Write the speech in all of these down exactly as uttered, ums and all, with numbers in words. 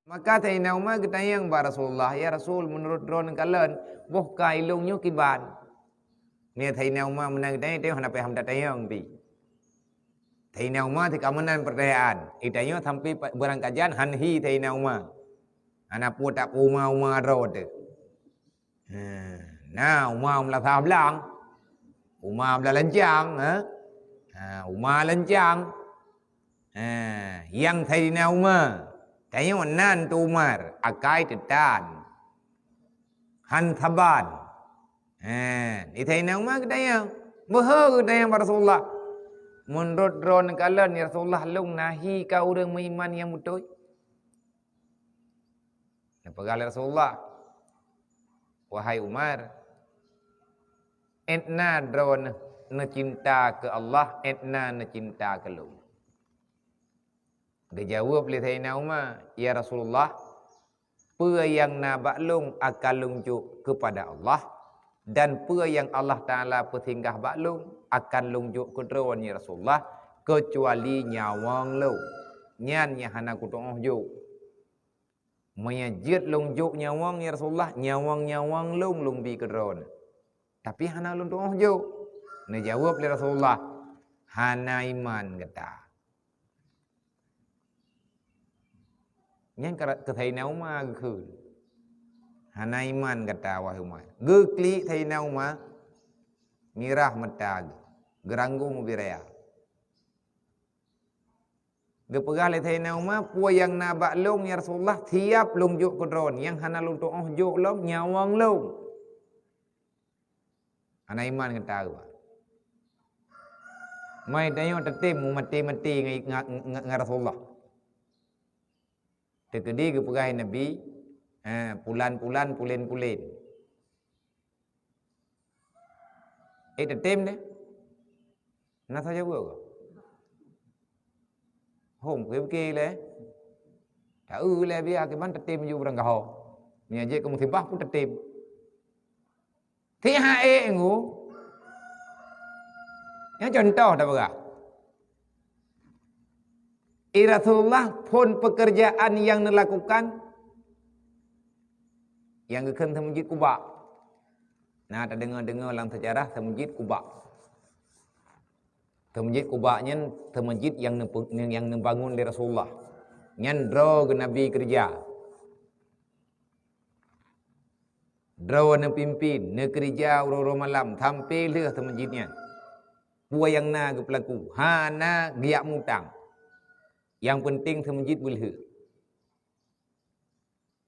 Maka Saidina Umar geutanyong bak Rasulullah, "Ya Rasul, meunurot droeneuh kalon, boh ka ilôn nyoe kiban?" Nyan Saidina Umar meunan geutanyong, teuh hana payah meutatanyong pih. Saidina Umar teuka meunan peurtanyaan. Itanyong sampai pa-, beurangkajan han hi Saidina Umar. Hana peue tapeue uma-uma droe teuh. Ha, na uma meulasah blang. Uma blang lancang, ha? Ha, uma lancang. Ha, nyang Saidina Umar. Tanyoe nan tu Umar, akai teutan. Han saban. Ha, di Saidina Umar geutanyong. Beuhe geutanyong bak Rasulullah. Meunurot droeneuh kalon, ya Rasulullah, lôn na hi ka ureuëng meuiman nyang beutôi? Neupeugah lé Rasulullah, "Wahai Umar, étna droeneuh neucinta keu Allah, étna neucinta keu lôn." Geujaweueb lé Saidina Umar, "Ya Rasulullah, peue nyang na bak lôn akan lôn jok keupada Allah, dan peue nyang Allah Taala peusinggah bak lôn akan lôn jok keu droeneuh, ya Rasulullah, keucuali nyawöng lôn. Nyan nyang hana kutu'oh jok." Meunyoe jeuet lôn jok nyawöng, ya Rasulullah, nyawöng-nyawöng lôn, lôn bi keu droeneuh. Tapi hana lôn tu'oh jok. Neujaweueb lé Rasulullah, "Hana iman gata." Nyan keu Saidina Umar geukheun. "Hana iman gata, wahai Umar." Geuklik Saidina Umar, mirah mata geuh, geuranggong ubit raya. Geupeugah lé Saidina Umar, "Peue nyang na bak lôn, ya Rasulullah, siap lôn jok keu droeneuh, nyang hana lôn tu'oh jok lom nyawöng lôn." Hana iman gata, bah. Mai tanyoe tatem meumaté-maté ngon, ngon, ngon, ngon Rasulullah. Teukeudi geupeugah Nabi, eh, pulan-pulan, pulen-pulen. Eh, tatem deh. Na saja buat. Hom, pikir-pikir lé. Tak eu lé biar kiban tatem ju barang gaho. Ni aja kamu sibah pun tatem. Tiha e engu. Yang contoh dah berah. Eh, Rasulullah pun pekerjaan yang nelakukan yang geukheun seumujit kubak. Nah, tadeungoe-deungoe lam sejarah seumujit kubak. Seumujit kubak nyan seumujit yang neupe-, yang neubangun lé Rasulullah. Nyan droe geunabi keureuja. Droe neupimpin, neukeureuja uroe-uroe malam sampai lheueh seumujit nyan. Peue nyang na geupeulaku, hana geujak mutang. Yang penting seumujit beulheueh.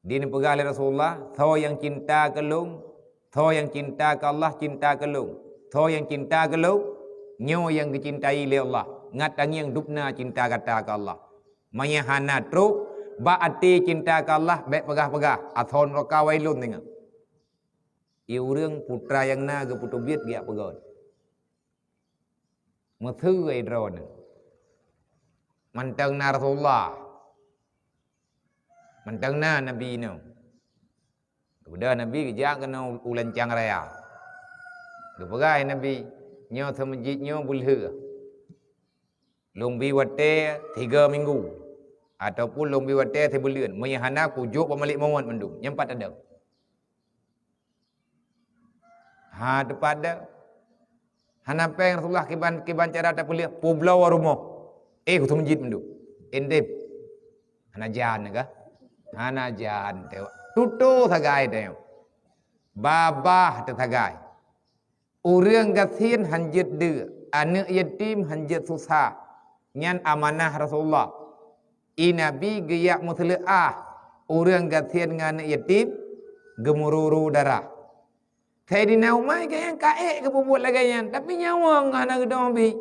Di neupeugah lé Rasulullah, "Soe nyang cinta keu lôn, soe nyang cinta keu Allah, cinta keu lôn. Soe nyang cinta keu lôn, nyoe nyang geucintai lé Allah. Ngat tangieng dubna cinta gata keu Allah." Meunyoe hana trok bak até cinta keu Allah, bék peugah-peugah, "Asoe nuraka wailun teungoh." Ie ureuëng putra nyang na geupeuteubiet geujak peugöt. Meuteue droeneuh. Mantong na Rasulullah. Mantong na Nabi nyoe. Geubeudôh Nabi geujak keunoe u lancang raya. Geupeugah Nabi, "Nyoe seumujit nyoe beulheueh. Lôn bi watée tiga minggu, ataupun lôn bi watée sibuleuen. Meunyoe hana, kujok bak malék mawöt mandum." Nyan pat adoe. Ha, teupat dah. Hana péng Rasulullah kiban, kiban cara tapeuleueh, peubloe rumoh. Eh, keu seumujit mandum. Indem. Hana jan kah? Hana jan teuh. Tutoe sagai teuh. Babah teuh sagai. Ureuëng gasien han jeuet deuk, aneuëk yatim han jeuet susah. Nyan amanah Rasulullah. I Nabi geujak meuseuleuah ureuëng gasien ngon aneuëk yatim geumururu darah. Saidina Umar gobnyan ka ék geupeubuet lagée nyan, tapi nyawöng hana geutu'oh bi.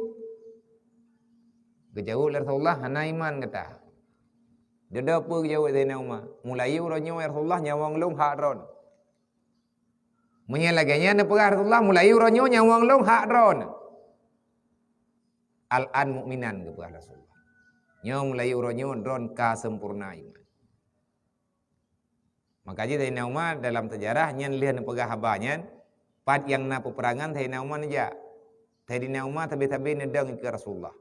Geujaweueb lé Rasulullah, "Hana iman gata." Dudoe peue geujaweueb Saidina Umar, "Mulai uroe nyoe, ya Rasulullah, nyawöng lôn hak droeneuh." Meunyoe lagée nyan neupeugah Rasulullah, "Mulai uroe nyoe nyawöng lôn hak droeneuh." "Al-an mu'minan," geupeugah Rasulullah. Nyoe mulai uroe nyoe droeneuh ka sempurna iman. Maka jih Saidina Umar dalam sejarah nyan lheueh neupeugah haba nyan, pat nyang na peupeurangan Saidina Umar neujak. Saidina Umar sabe-sabe neudong ikeue Rasulullah.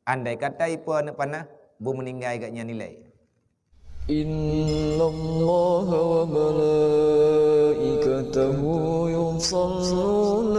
Andai kata ipe aneuëk panah, beumeuninggai gobnyan ilée. إن الله وملائكته يصلون